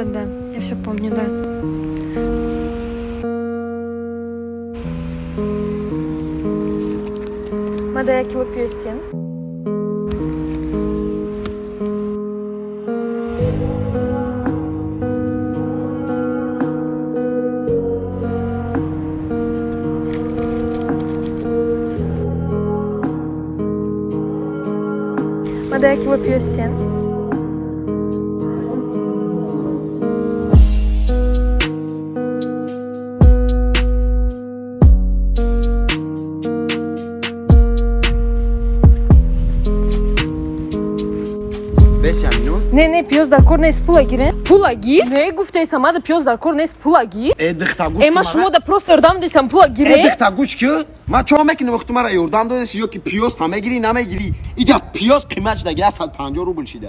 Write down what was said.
Да, да, я все помню, да. Мада як кило пиёз тен. Мада як кило пиёз тен. Беша минут. Не, не, пиёз дар кор нест, пула гирен. Пула гир? Не, гуфтаисам, мада пиёз дар кор нест, пула гир. Э, дихта гӯш. Э, ма шумо да просто ёрдам десам, пула Э, гире. дихта гӯш ки. Ма чо мекунам, вақти мара ёрдам додеси ё ки пиёз та мегирӣ, намегирӣ? Ига пиёз қимат шуда, 150 рубл шида.